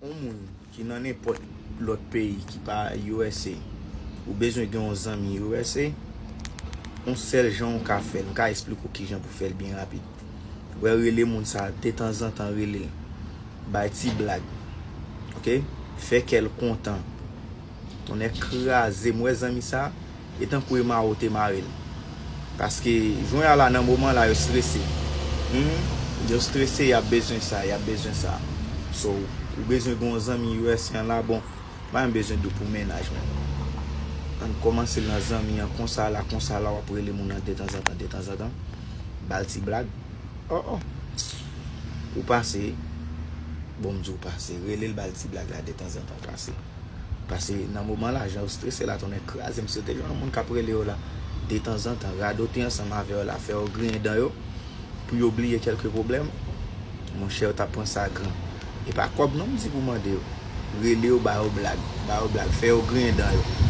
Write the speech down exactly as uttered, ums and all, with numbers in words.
Yon moun ki nan nenpòt lòt peyi ki pa U S A, ou bezwen gen yon zanmi U S A, yon sèl jan ou ka fè l, m ka esplike w kijan pou fè l byen rapid. Ou wè, rele moun sa, detanzantan rele l. Bay ti blag. Oke? Fè kè l kontan. Tonnè kraze m, wè zanmi sa, e tankou e mare w te mare l. Paske, jounen a la, nan moman la, yo strese. Hmm? Yo strese, y ap bezwen sa, y ap bezwen sa. So, ou bezwen gen yon zanmi U S A la, bon, m pa menm bezwen di w pou mennaj mwen. Ann kòmanse nan zanmi an, konsa la, konsa la, w ap rele moun nan detanzantan, detanzantan. Ba l ti blag. Oh, oh. Ou pase. Bon, m di w pase. Rele l, ba l ti blag la detanzantan, w pase. Pase nan moman la, jan yo strese la, tonnè kraze m, si yo te jwenn yon moun k ap rele yo la, detanzantan, radote ansanm avè yo la, fè yo griyen dan yo, pou yo bliye kèlke pwoblèm, monchè, yo t ap pran sa gran. E pa kòb non m di pou mande yo. Rele yo, ba yo blag, ba yo blag, fè yo griyen dan yo.